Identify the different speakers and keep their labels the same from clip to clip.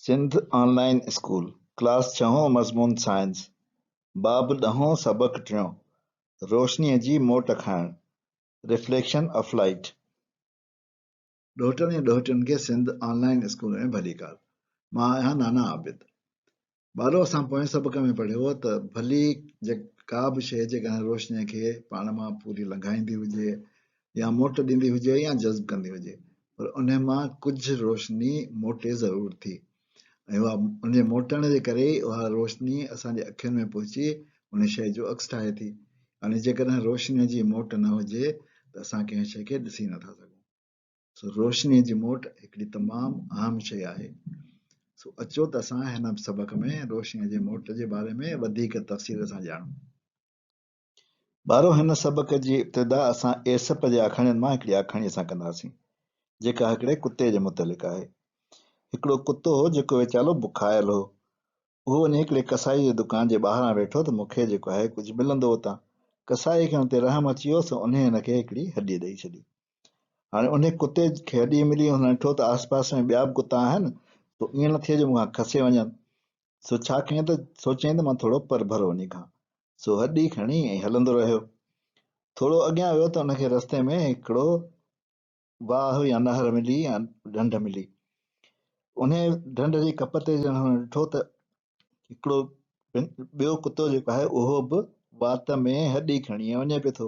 Speaker 1: سنڌ آن line school, class ڇهون مضمون science, باب ڏهون سبق ٽيون، روشنيء جي موٽ کائڻ، Reflection of Light. ڏوهٽن ۽ ڏوهٽين کي سنڌ آن لائين اسڪول ۾ ڀليڪار. مان آهيان نانا عابد. ٻارو اسان پوئين سبق ۾ پڙهيو هو ته ڀلي ڪا به شيء جيڪڏهن روشنيء کي پاڻ مان پوري لنگهائيندي هجي يا موٽ ڏيندي هجي يا جذب ڪندي هجي پر انهي مان ڪجهه روشني موٽي ضرور ٿي ۽ اها ان جي موٽڻ جي ڪري ئي اها روشني اسان جي اکين ۾ پهچي ان شيء جو عڪس ٺاهي ٿي يعني جيڪڏهن روشنيء جي موٽ نه هجي ته اسان ڪنهن شيء کي ڏسي نٿا سگهون. سو روشنيء جي موٽ هڪڙي تمام اهم شيء آهي. سو اچو ته اسان هن سبق ۾ روشنيء جي موٽ جي باري ۾ وڌيڪ تفصيل سان ڄاڻون. ٻارو هن سبق جي ابتدا اسان ايسپ جي آکاڻين مان هڪڙي آکاڻيء سان ڪنداسين، جيڪا هڪڙي ڪتي جي متعلق آهي. هڪڙو ڪتو هو جيڪو ويچارو بکايل هو. اهو وڃي هڪڙي قصائي جي دڪان جي ٻاهران ويٺو ته مون کي جيڪو آهي ڪجهه ملندو اتان. قصائي کي ان تي رحم اچي ويو سو انهيء هن کي هڪڙي هڏي ڏئي ڇڏي. هاڻي انهي ڪتي کي هڏي ملي، هن ڏٺو ته آس پاس ۾ ٻيا به ڪتا آهن، سو ائين نه ٿئي جو مون کان کسي وڃن. سو ڇا ڪيائين ته سوچيائين ته مان ٿورو پرڀرو وڃي کان. سو هڏي کڻي ۽ هلندو رهيو. ٿورو اڳيان ويو ته ان کي رستي ۾ هڪڙو واهه يا نهر ملي يا ڍنڍ ملي. انهي ڍنڍ جي ڪپ تي جڏهن هن ڏٺو ته هڪڙو ٻيو ڪتو جيڪو آهي اهو به وات ۾ هڏي کڻي وڃي پيو ٿو.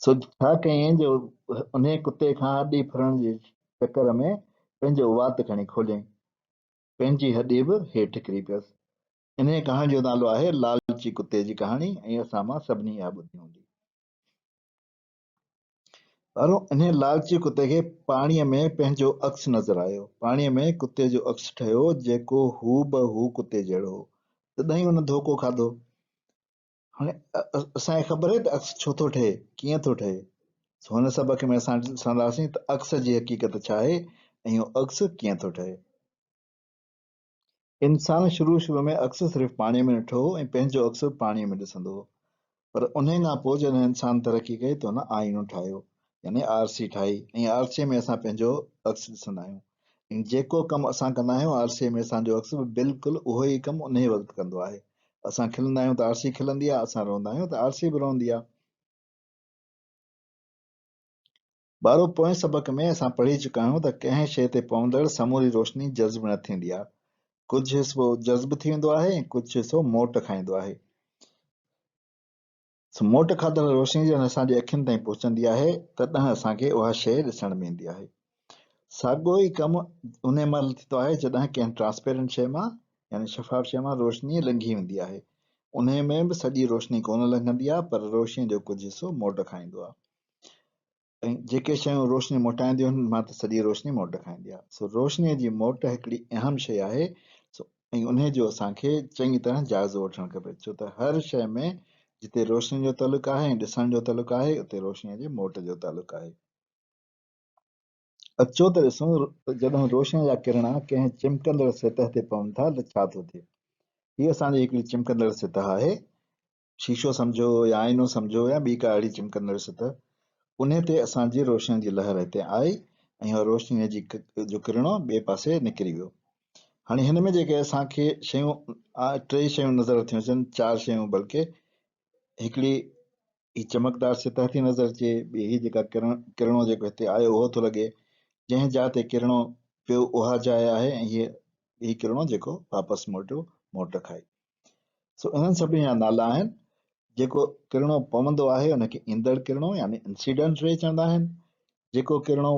Speaker 1: سو ڇا ڪيائين جو انهيء ڪتي کان هڏي ڦرڻ جي چڪر ۾ پنهنجو وات کڻي کوليائين. پنهنجي هڏي به هيٺ ڪري پيس. انهيء ڪهاڻي جو نالو آهي لالچي ڪتي جي ڪهاڻي ۽ اسان مان سڀني اها ٻڌي هوندي. ٻارو انهيء لالچي ڪتي کي پاڻيء ۾ پنهنجو عڪس نظر آيو. پاڻيء ۾ ڪتي جو عڪس ٺهيو جيڪو هوبهو ڪتي جهڙو هو. تڏهن ئي هن ڌوڪو کاڌو. هاڻي اسان کي خبر آهي ته عڪس ڇو ٿو ٺهي، ڪيئن ٿو ٺهي. سو هن سبق ۾ اسان ڏسنداسين ته عڪس جي حقيقت ڇا آهي ۽ اهو عڪس ڪيئن ٿو ٺهي. انسان شروع شروع ۾ عڪس صرف پاڻيء ۾ ڏٺو هو ۽ پنهنجو عڪس به پاڻيء ۾ ڏسندو هو. پر انهيء کان پوء جڏهن انسان ترقي ڪئي ته هن آئينو ٺاهيو يعني آرسي ٺاهي ۽ آرسيء ۾ اسان پنهنجو عڪس ڏسندا آهيون ۽ جيڪو ڪم اسان ڪندا آهيون آرسيء ۾ اسان جو عڪس به بلڪل اهو ئي ڪم انهيء وقت ڪندو آهي. اسان کلندا آهيون ته آرسي کلندي آهي، اسان روئندا آهيون ته آرسي به روئندي آهي. ٻارو پوئين سبق ۾ اسان پڙهي چڪا آهيون ته ڪنهن شيء تي پوندڙ سموري روشني جذب نه ٿيندي آهي. ڪجهه حصو جذب ٿي ويندو آهي ۽ ڪجهه حصو موٽ کائيندو آهي. سو موٽ کاڌل روشني جڏهن اسان جي اکين تائين پهچندي آهي تڏهن اسان کي اها شيء ڏسڻ ۾ ايندي آهي. ساڳيو ئي ڪم انهي مهل ٿيندو آهي جڏهن ڪنهن ٽرانسپيرنٽ شيء مان يعني شفاف شيء مان روشني لنگهي ويندي آهي. انهي ۾ به سڄي روشني ڪونه لنگهندي آهي پر روشنيء جو ڪجهه حصو موٽ کائيندو آهي ۽ جيڪي شيون روشني موٽائينديون آهن انهن مان ته سڄي روشني موٽ کائيندي آهي. سو روشنيء جي موٽ هڪڙي اهم شيء آهي سو ۽ انهي جو اسان کي چڱي طرح جائزو وٺڻ کپي ڇو ته هر شيء ۾ جتي روشنيء جو تعلق آهي ۽ ڏسڻ جو تعلق آهي اتي روشنيء جي موٽ جو تعلق آهي. اچو ته ڏسون ته جڏهن روشنيء جا ڪرڻا ڪنهن چمڪندڙ سطح تي پون ٿا ته ڇا ٿو ٿئي. هيء اسان جي هڪڙي چمڪندڙ سطح آهي. شيشو سمجهو يا آئينو سمجهو يا ٻي ڪا اهڙي چمڪندڙ سطح. انهيء تي اسان جي روشنيء جي لهر هتي آئي ۽ اهو روشنيء جي جو ڪرڻو ٻئي پاسي نڪري ويو. هاڻي هن ۾ جيڪي اسان کي شيون ٽي شيون نظر ٿيون اچن، چار شيون بلڪه هڪڙي هي چمڪدار سطح ٿي نظر اچي، ٻي هي جيڪا ڪرڻو جيڪو هتي آيو اهو ٿو لڳي، جنهن جاء تي ڪرڻو پيو اها جاء آهي ۽ هي هي ڪرڻو جيڪو واپس موٽيو موٽ کائي. سو انهن سڀني جا نالا آهن. جيڪو ڪرڻو پوندو آهي ان کي ايندڙ ڪرڻو يعني انسيڊنٽ ري چوندا آهن. جيڪو ڪرڻو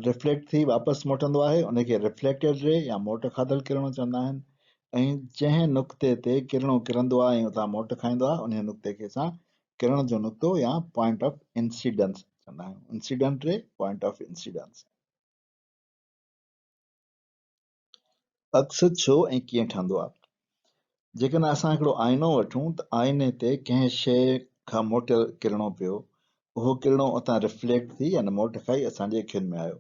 Speaker 1: رفليڪٽ ٿي واپس موٽندو آهي ان کي رفليڪٽيڊ ري يا موٽ کاڌل ڪرڻو چوندا آهن ۽ جنهن نقطي تي ڪرڻو ڪرندو آهي ۽ اتان موٽ کائيندو آهي انهي نقطي کي اسان ڪرڻ جو نقطو يا پوائنٽ آف انسيڊنس چوندا آهيون incident ray point of incidence. عڪس ڇو ۽ ڪيئن ٺهندو آهي؟ جيڪڏهن اسان هڪڙو آئينو وٺون ته آئيني تي ڪنهن شيء کان موٽيل ڪرڻو پيو، اهو ڪرڻو اتان رفليڪٽ ٿي يعني موٽ کائي اسان جي اکين ۾ آيو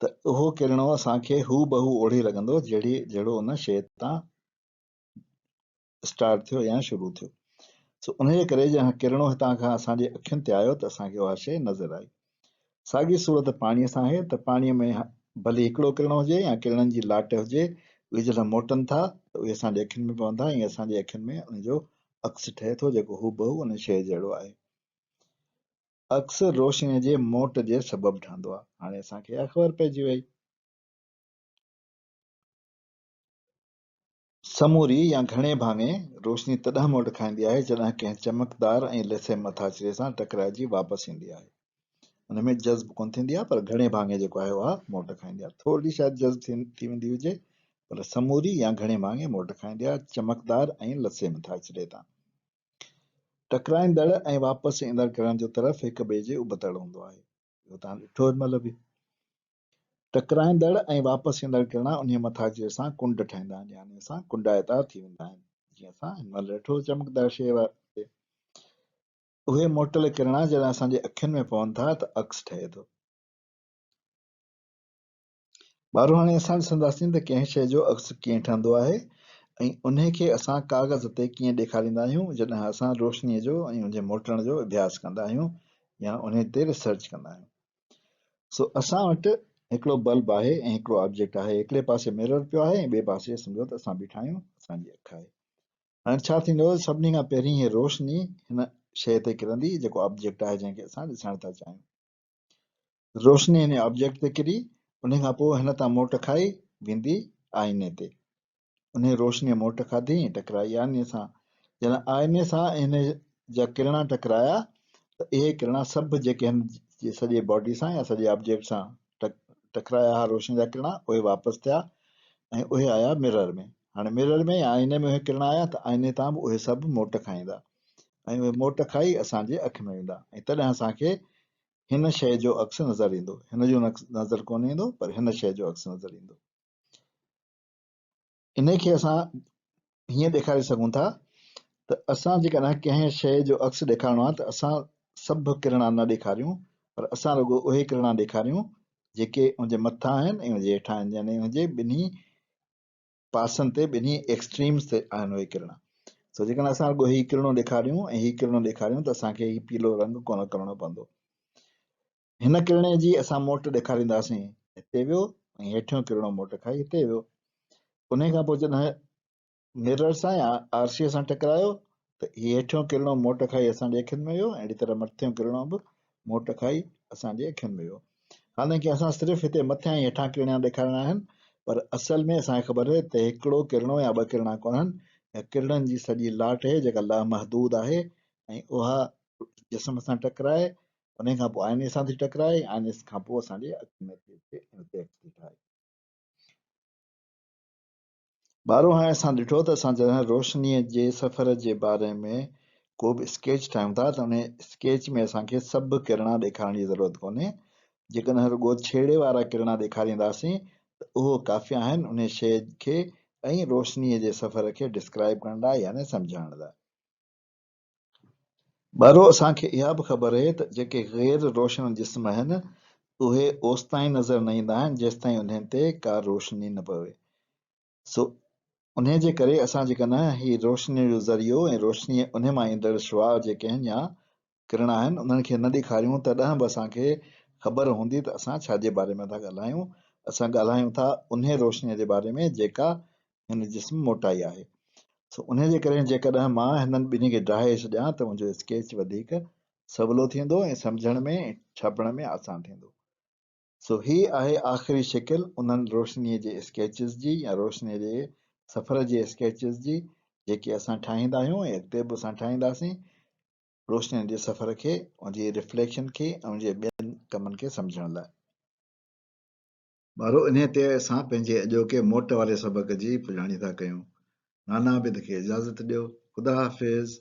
Speaker 1: ته اهو ڪرڻو اسان کي هوبهو اوڙهي لڳندو جهڙي جهڙو ان شيء تان اسٽارٽ ٿيو يا شروع ٿيو. سو انهيء ڪري جڏهن ڪرڻو هتان کان اسان جي اکين تي آيو ته اسان کي اها شيء نظر آئي. ساڳي صورت پاڻيء سان آهي ته پاڻيء ۾ ڀلي هڪڙو ڪرڻو هجي يا ڪرڻن جي لاٽ هجي، اهي جڏهن موٽن ٿا ته اهي اسان جي اکين ۾ پون ٿا ۽ اسان جي اکين ۾ ان جو عڪس ٺهي ٿو جيڪو هوبهو ان شيء جهڙو آهي. عڪس روشنيء جي موٽ جي سبب ٺهندو آهي. هاڻي اسان کي اها خبر پئجي وئي. سموري يا گهڻي ڀاڱي روشني تڏهن موٽ کائيندي آهي جڏهن ڪنهن چمڪدار ۽ لسي مٿاڇري سان ٽڪرائجي واپس ايندي آهي. ان ۾ جذب ڪونه ٿيندي آهي پر گهڻي ڀاڱي جيڪو آهي اها موٽ کائيندي آهي. ٿورڙي شايد جذب ٿي ويندي هجي پر سموري يا گهڻي ڀاڱي موٽ کائيندي آهي چمڪدار ۽ لسي مٿاڇري تان. ٽڪرائيندڙ ۽ واپس ايندڙ ڪرڻن جو طرف هڪ ٻئي جي ابتڙ هوندو آهي. اهو توهان ڏٺو هن مهل به. ٽڪرائيندڙ ۽ واپس ايندڙ ڪرڻا انهيء مٿاڇري سان ڪنڊ ٺاهيندا آهن يا انهيء سان ڪنڊائتا ٿي ويندا آهن، جيئن اسان هن مهل ڏٺو چمڪدار شيء تي. اهي موٽيل ڪرڻا جڏهن اسان جي اکين ۾ پون ٿا ته عڪس ٺهي ٿو. ٻارو هاڻي اسان ڏسنداسين ته ڪنهن شيء جو عڪس ڪيئن ٺهندو آهي ۽ انهي کي اسان ڪاغذ تي ڪيئن ڏيکاريندا آهيون جڏهن اسان روشنيء جو ۽ ان جي موٽڻ جو اڀياس ڪندا آهيون يا انهي تي ريسرچ ڪندا آهيون. سو اسان وٽ هڪڙو بلب آهي ۽ هڪڙو آبجيڪٽ آهي هڪڙي پاسي مرر پيو آهي ۽ ٻئي پاسي سمجهو ته اسان بيٺا آهيون اسان جي اک آهي. هاڻي ڇا ٿيندو سڀني کان پهرين هي روشني هن شيء تي ڪرندي جيڪو آبجيڪٽ آهي جنهن کي اسان ڏسڻ ٿا چاهيون. روشني هن آبجيڪٽ تي ڪري، انهي کان پوء هن تان موٽ کائي ويندي آئيني تي. انهي روشنيء موٽ کاڌي ۽ ٽڪرائي آئيني سان. جڏهن آئيني سان هن جا ڪرڻا ٽڪرايا ته اهي ڪرڻا سڀ جيڪي هن جي سڄي باڊي سان يا سڄي آبجيڪٽ سان ٽڪرايا ها روشني جا ڪرڻا اهي واپس ٿيا ۽ اهي آيا مرر ۾. هاڻي مرر ۾ يا آئيني ۾ اهي ڪرڻا آيا ته آئيني تان به اهي سڀ موٽ کائيندا ۽ اهي موٽ کائي اسان جي اک ۾ ويندا ۽ تڏهن اسان کي هن شيء جو عڪس نظر ايندو. هن جو نظر ڪونه ايندو پر هن شيء جو عڪس نظر ايندو. انهي کي اسان هيئن ڏيکاري سگهون ٿا ته اسان جيڪڏهن ڪنهن شيء جو عڪس ڏيکارڻو آهي ته اسان سڀ ڪرڻا نه ڏيکاريون پر اسان رڳو اهي ڪرڻا ڏيکاريون جيڪي ان جي مٿان آهن ۽ ان جي هيٺان آهن يعني ان جي ٻنهي پاسن تي ٻنهي ايڪسٽريمز تي آهن اهي ڪرڻا. سو جيڪڏهن اسان رڳو هي ڪرڻو ڏيکاريون ۽ هي ڪرڻو ڏيکاريون ته اسان کي هي پيلو رنگ ڪونه ڪرڻو پوندو. هن ڪرڻي جي اسان موٽ ڏيکارينداسين هتي ويو ۽ هيٺيون ڪرڻو موٽ کائي هتي ويو. انهي کان پوء جڏهن مرر سان يا آرسيء سان ٽڪرايو ته هي هيٺيون ڪرڻو موٽ کائي اسان جي اکين ۾ ويو ۽ اهڙي طرح مٿيون ڪرڻو به موٽ کائي اسان جي اکين ۾ ويو. حالانڪه اسان صرف هتي مٿيان ۽ هيٺان ڪرڻا ڏيکارڻا آهن پر اصل ۾ اسان کي خبر آهي ته هڪڙو ڪرڻو يا ٻه ڪرڻا ڪونهن يا ڪرڻن جي سڄي لاٽ آهي جيڪا لامحدود آهي ۽ اها جسم سان ٽڪرائي انهي کان پوء آئيني سان ٿي ٽڪرائي آئيني کان پوء اسان جي اکين ۾ ٿي اچي ۽ اتي عڪس ٿي ٺاهي. ٻارو هاڻي اسان ڏٺو ته اسان جڏهن روشنيء جي سفر جي باري ۾ ڪو به اسڪيچ ٺاهيون ٿا ته انهي اسڪيچ ۾ اسان کي سڀ ڪرڻا ڏيکارڻ جي ضرورت ڪونهي جيڪڏهن رڳو ڇيڙي وارا ڪرڻا ڏيکارينداسين ته اهو ڪافي آهن انهي شيء کي ۽ روشنيء جي سفر کي ڊسڪرائيب ڪرڻ لاء يعني سمجهائڻ لاء. ٻارو اسان کي اها به خبر اهي ته جيڪي غير روشن جسم آهن اهي اوستائين نظر نه ايندا آهن جيستائين انهن تي ڪا روشني نه پوي سو انهي جي ڪري اسان جيڪڏهن هي روشني جو ذريعو ۽ روشني انهي مان ايندڙ شعاع جيڪي آهن يا ڪرڻا آهن انهن کي نه ڏيکاريون تڏهن به اسان کي خبر هوندي ته اسان ڇا جي باري ۾ ٿا ڳالهايون اسان ڳالهايون ٿا انهي روشني جي باري ۾ جيڪا هن جسم موٽائي آهي. سو انهيء جي ڪري جيڪڏهن مان هنن ٻنهي کي ڊاهي ڇڏيان ته منهنجو اسڪيچ وڌيڪ سولو ٿيندو ۽ سمجهڻ ۾ ۽ ڇاپڻ ۾ آسان ٿيندو. سو هي آهي آخري شڪل انهن روشنيء جي اسڪيچز جي يا روشنيء جي سفر جي اسڪيچز جي جيڪي اسان ٺاهيندا آهيون ۽ اڳتي به اسان ٺاهينداسين روشنيء جي سفر کي، ان جي رفليڪشن کي ۽ ان جي ٻين ڪمن کي سمجهڻ لاء. ٻارو انهيء تي اسان پنهنجي اڄوڪي موٽ واري سبق جي پڄاڻي ٿا ڪيون. نانا عابد کي اجازت ڏيو. خدا حافظ.